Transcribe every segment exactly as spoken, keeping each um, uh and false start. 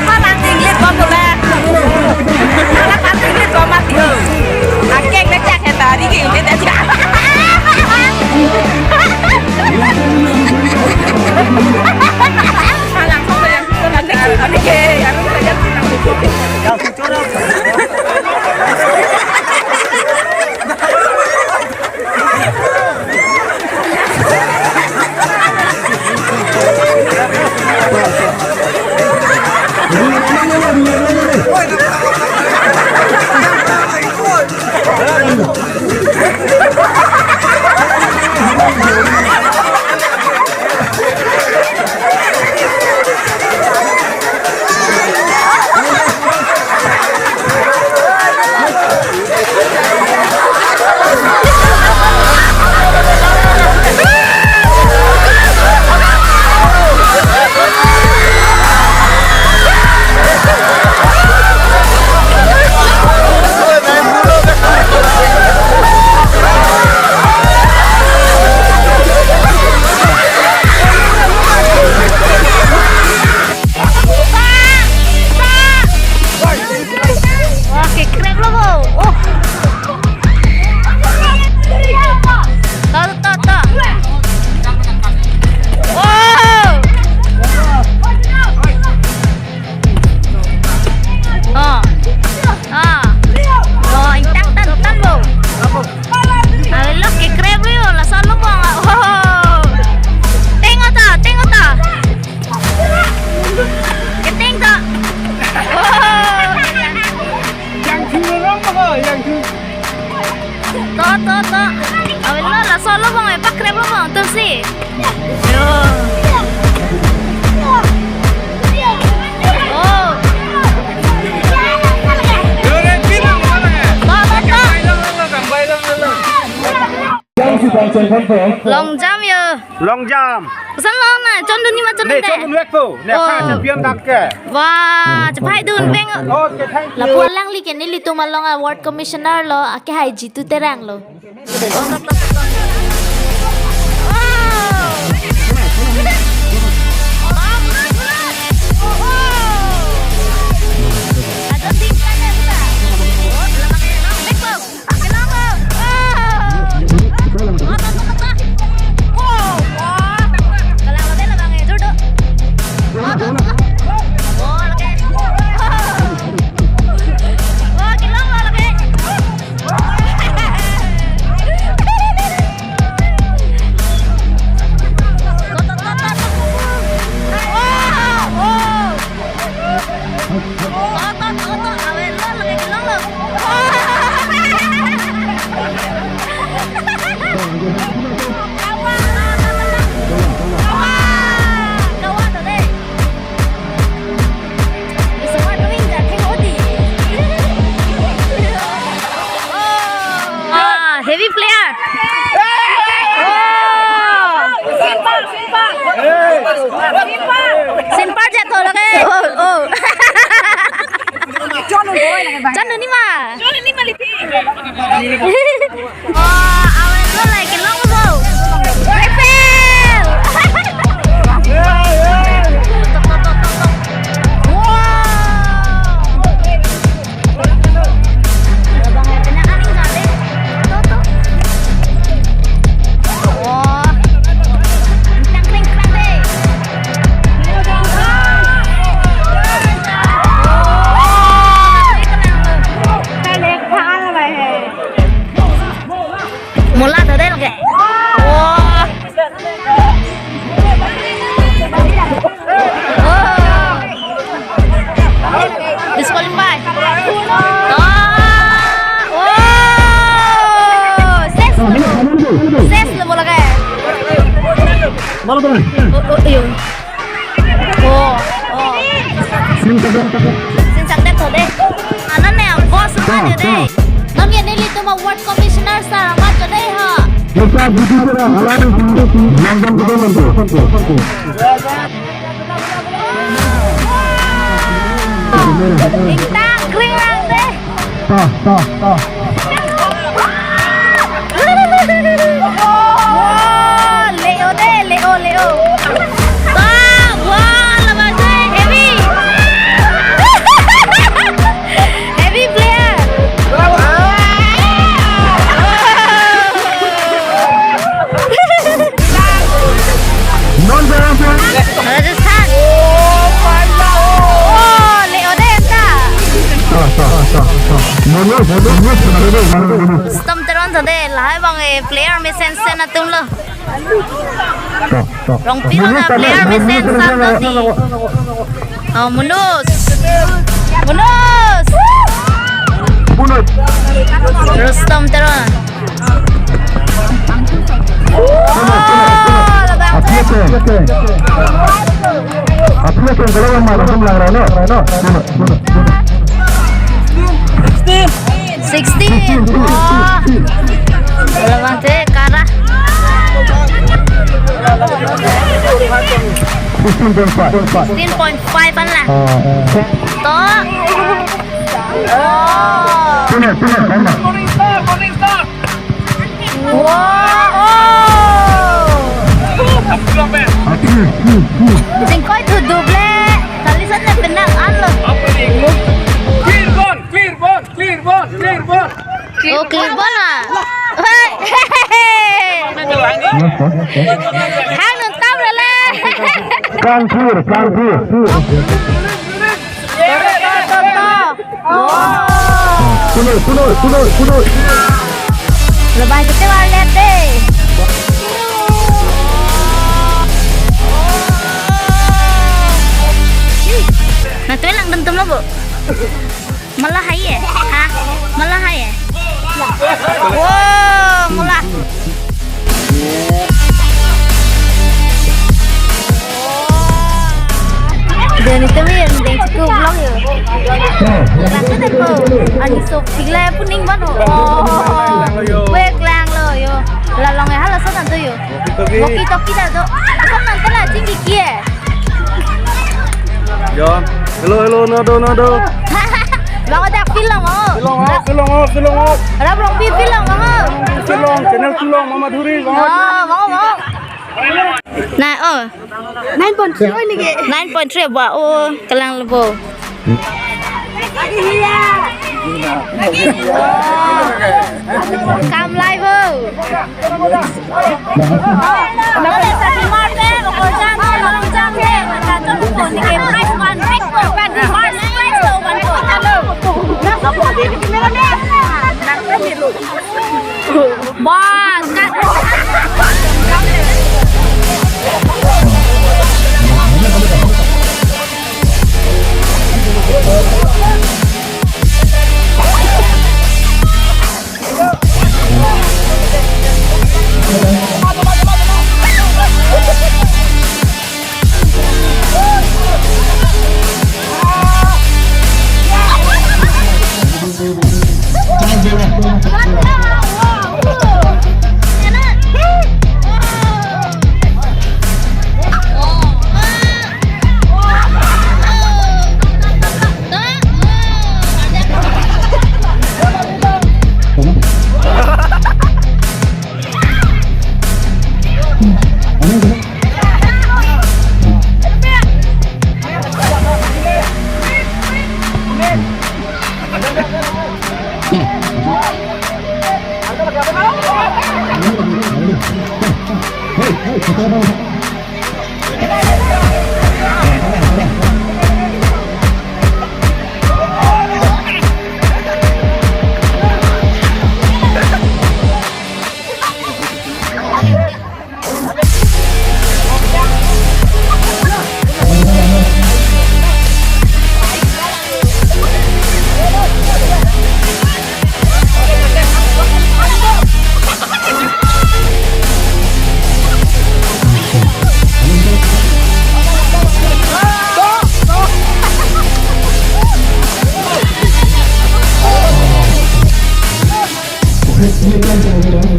Palang tinglit bom boleh. Palang tinglit bom mati ho. Akeng na cak heta, di gini dia cak. Palang ko yang ko nanti ko nanti ke, yang ko yang ko nanti. Wah, kekrek lo, bo. Oh. To, to, to. Oh. Oh. Ah. Oh, ingtang tan, tan, bo. Ave lo, kekrek lo, laso lo, bo. Oh. Teng ota, teng ota. Keteng to. Oh. Yang thu rong ko, yang thu. To, to, to. Ave lo, laso lo, bang, eh, pakrep lo, bang, to si. Yo. Oh. To, to, to. Long jump yo. Long jump. Koson long na, chondun ni ma chondun ne, te? Chondun vekpo. Ne, oh, kha champion dak ke. Wah, chepaidun veng. Okay, thank you. Lapu alangli ke nelitum along a ward commissioner lo, ake hai Jitu Terang lo. Chanu nima. Chanu nima lipi. Oh, awen lo like long bo. Rafael. Wow. Abang, eh, pina kaning kali. Tuh, tuh. Oh. Kencang, kencang, kencang deh. Mola tadi lagi. Wah. Oh. Disqualify. Oh. Oh. Ses. Ses lo bola ke. Oh, oh, iyo. Oh, oh. Sin sakte to de. Anan ne boss ma de. Non ke nelitum a ward commissioner sir ma de ha. Ingtang kring lang de. Ta, ta, ta. Wow, Leo de, Leo, Leo. Wow, wow, labang de, heavy. Heavy player. Non Rajasthan. Oh, Leo de ta. Stom Teron tade lahai bang, eh, player mesen sen atum lo. Rongpi lo na player mesen san lo di. Oh, Munus. Munus. Stom Teron. Oh, labang. Sixteen. Oh. Labang te kara. Sixteen point five. Sixteen point five an la. To. Oh. Wow, oh. Jingkoi thu double. Kalisan ne penang an lo. Clear ball, clear ball, clear ball, clear ball. Oh, clear ball ah. Hey, hey, hey. Hang nang tau le. Kang clear, kang clear. Punoi, punoi, punoi, punoi. Labang kete warlet de. Nangtum langdun tum lo bo. Mala hai ye? Ha? Mala hai ye? Wow, mala. Deni temi yang deng cukup vlog yo. Langsung deh ko. Ani sop tigla puning ban ho. Oh. Wek lang lo yo. Lalong ya hala sotan tu yo. Walkie talkie dah tu. Asam nanti lah cingki kie. Yo. Hello, hello, nado, nado. Bang, ada film oh. Film oh, film oh, film oh. Ada belum film oh. Film, channel tulong Mama Dhuri, bang. Oh, mau, mau. Nah, oh. Nine point three oh ini ke. Nine point three ba, oh, kelang lebo. Kam live ho. Bas, kan.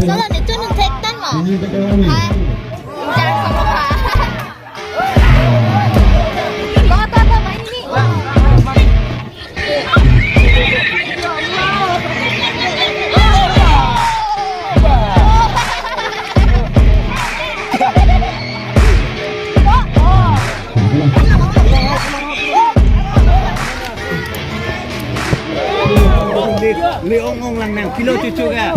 Solo ni chun thek tan ma. Hai. Jar sama ma. Lo ta ta ma ini. Le ong ong lang nang pilo cucu ka.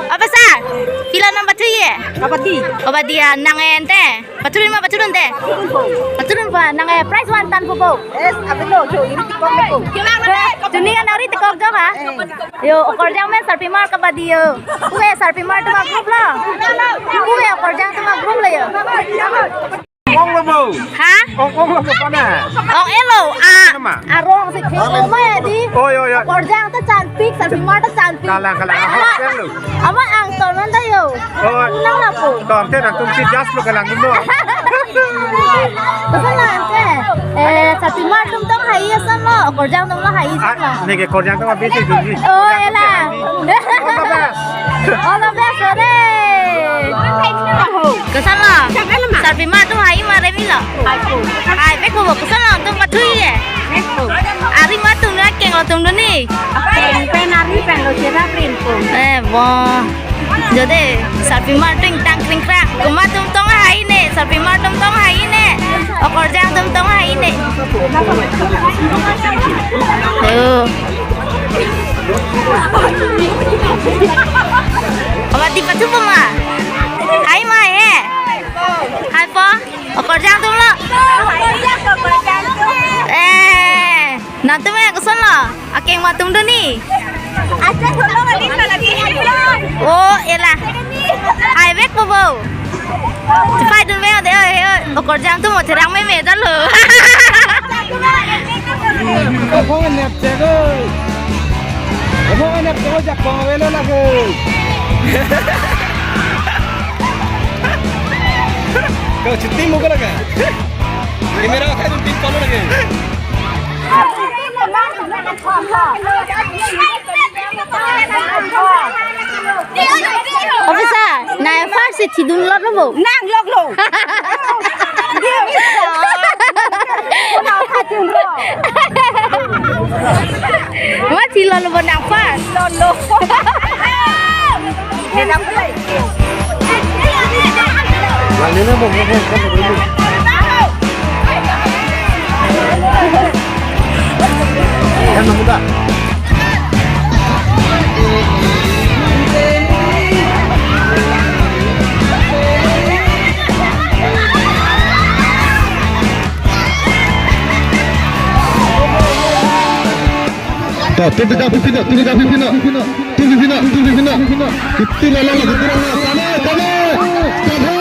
Apa sa? Pilo nang pathu ye? Kabaddi. Kabaddi ya, nang ente. Pathurun ma, pathurun te. Pathurun pa, nang eh prize one tan po po. Yes, abelo jo, iri tikok po. Chuni kan iri tikok jo ha? Yo, okorjang me sarpimar kabaddi yo. Kue sarpimar atum a-group lo. Kue okorjang atum a-group lo yo. Ong lo bo. Ha? Ong, ong lo bo pana. Ong elo, a. Nama? Arong si thek ong ma ya di. Oh, yo, yo. Okorjang ta cantik, sarpimar ta cantik. Kalang, kalang. Ahok, kalang lo. Ama angton man ta yo. Oh. Nang lapu. Tonte na tum si jas lo kalang dulu. Koson lo ante. Eh, sarpimar atum tong hai asam lo, okorjang atum lo hai asam lo. Ah, neke okorjang atum abis itu ji. Oh, ela. All the best. All the best, ore. Koson lo? Sarpimar atum hai ma remi lo. Hai, bek ko koson lo atum pathu ye. Ari ma atum na keng lo atum do ni. Keng pen ari pen lo sera pen ko. Eh, bo. Jode, sarpimar atum tang kring kra. Komat atum tong hai ne, sarpimar atum tong hai ne. Okorjang atum tong hai ne. Yo. Apa di pathu po ma? Hai ma he. Hai po. Okorjang atum lo. Eh, nang atum ya koson lo? Akeng ma atum do ni. Acha solo kali sa lagi. Oh, ela. Hai bek po bo. Chepai dun me de, oi, oi. Okorjang atum mo cherang meme ta lo. Kaphong nep chek oi. Kaphong nep chek oi, jakong avelo lagi. Kau shooting mo ka laga? Camera khai dun tin palo lagi. Officer, nang first si thidun lo bo. Nang lok lo. Ma thi lo lo bo nang first. Lo lo. Ta, tu pina, tu pina, tu pina, tu pina, tu pina, tu pina. Kita lalang, kita lalang. Sana, sana, sana.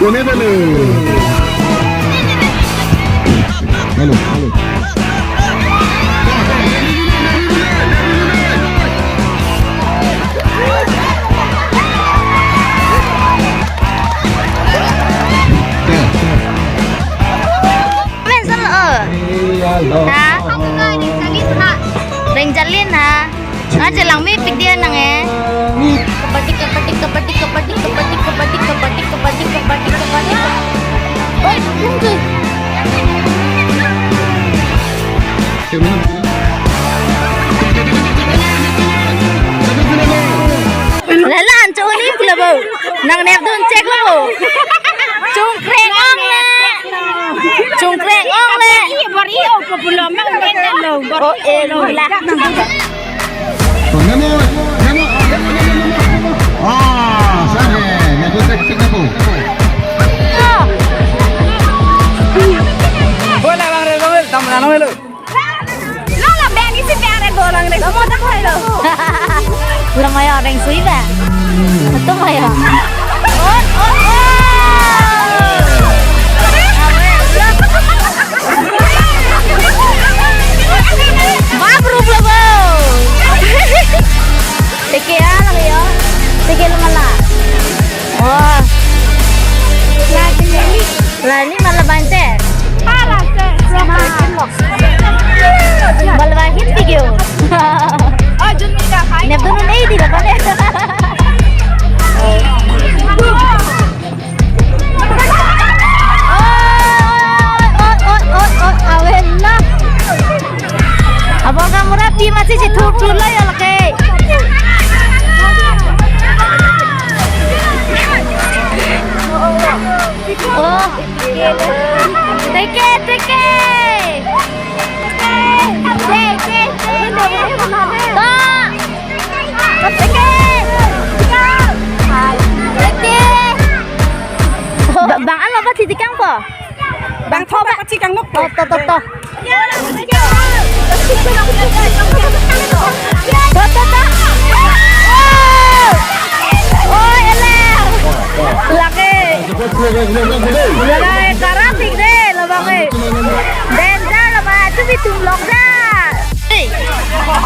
Ini dulu. Halo, halo. Vincent, oh. Iya, lo. Ha? Chelang mepik dia nang eh. Kabaddi, kabaddi, kabaddi. Oi, tunggu. Lala, ancho ni pula bo. Nang nepdun chek lo. Chungkreng ong le. Chungkreng ong le. Bor i o populo ma lo. Oh, eh, lo la. Nemo, nemo, nemo, nemo, nemo. Ah, sare, nemo tek tek nemo. Hola, bang re, bang re, tam na no lo. Lo, lo, bang isi bang re, golang re. Lo mo tak lo. Lo mo ya, bang sui ba. Betul mo ya. Oh, oh, oh. Bathroom lo bo. Teke alang yo. Teke lo mala. Oh. Lani mala bante. Mala bante teke yo. Nepdun un eh di dapat eh. Oi, oi, oi, oi, oi, awena. Abang kamu rapi masih si thur thur lah ya lagi. Oh, teke, teke. Teke, teke. Ba. Teke. Teke. Ba-, bang ano ba titikang po? Bang tho ba titikang nok. Oh, to, to, to. To, to, to. Oh, ele. Lagi. Lagi, karapik de, labang eh. Danger labang, tu bitum lok da. Hey.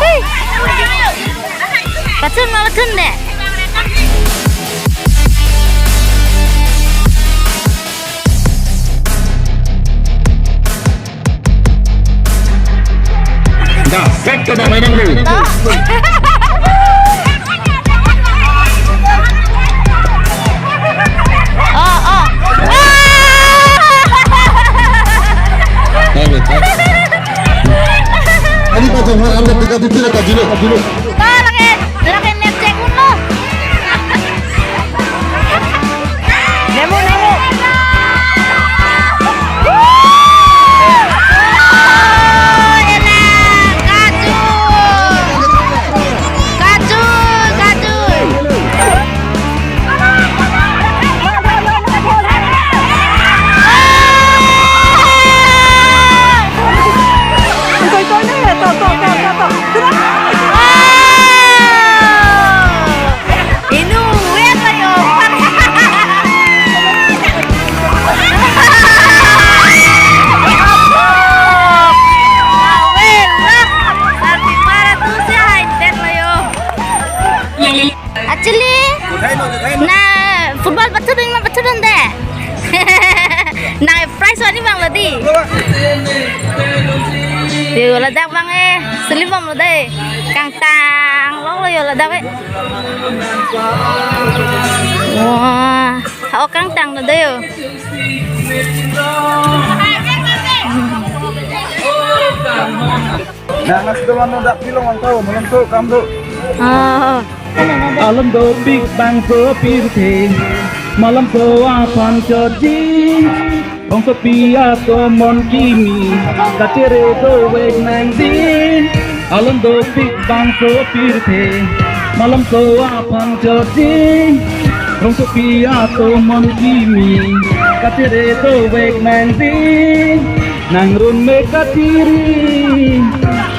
Hey. Patun ma patun de. Dah, back to the main group. Oh, oh. Tarik, tarik. Ani pa jong, anda tiga titik ka jilo, ka jilo. Ko lagi, lagi nepcek uno. Nemu, nemu. Oh, enak, kaju. Kaju, kaju. Inu, wet la yo. Awel lah. Arti para tu si hai det la yo. Actually, na football pathu dun ma pathu dun de. Na prize wani bang lo di. Yo ladak bang eh, slip bang lo de. Kangtang lo lo yo ladak eh. Wah, oh kangtang lo de yo. Nang nasi doang no dak pilong ang tahu, malam tu kam tu. Oh. Along dopik bangso pirthe, malam so aphan chotji. Bangso pi atomon kimi, kachere dovek nangji. Along dopik bangso pirthe, malam so aphan chotji. Bangso pi atomon kimi, kachere dovek nangji. Nangrun me kachiri,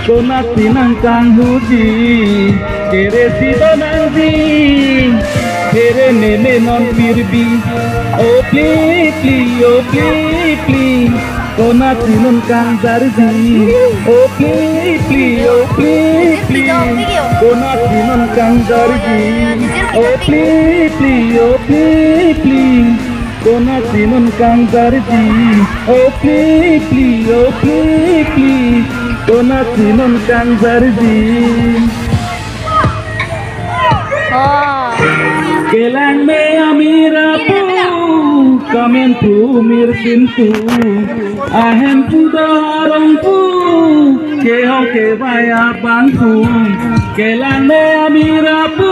konatsi nangkanghuji, kere si do nangji, kere meme non pirbi, o pli pli, o pli pli, konatsi non kangjarji, o pli pli, o pli pli, konatsi non kangjarji, o pli pli, o pli pli. Konatsi non kangjarji, o pli pli, o pli pli, konatsi non kangjarji. Kelang me amir apu, kamen pu mir sintu, ahem pu da arong pu, kehok kevai abang pu. Kelang me amir apu,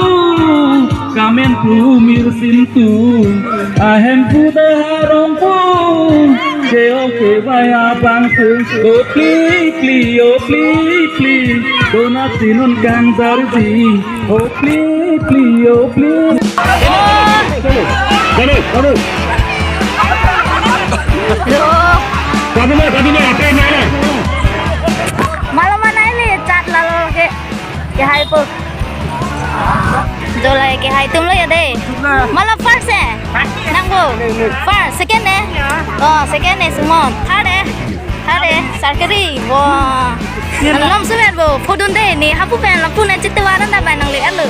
kamen pu mir sintu, ahem pu da arong pu, kehok kevai abang pu. O pli pli, o pli pli, donat sinun kang darji. O pli pli, o pli. Kanu, kanu. Yo. Kanu na, kanu na, apa na? Malam mana ini cat lalu ke, kehai po. Dolai kehai tum lo ya deh. Malam first eh. Nang bo. First, second eh. Oh, second eh, semua. Third eh. Third eh, sarkari. Wah. Alam sumer bo. Pudun deh ni hapu pen lapu na chit tewaran da bai nang le alo.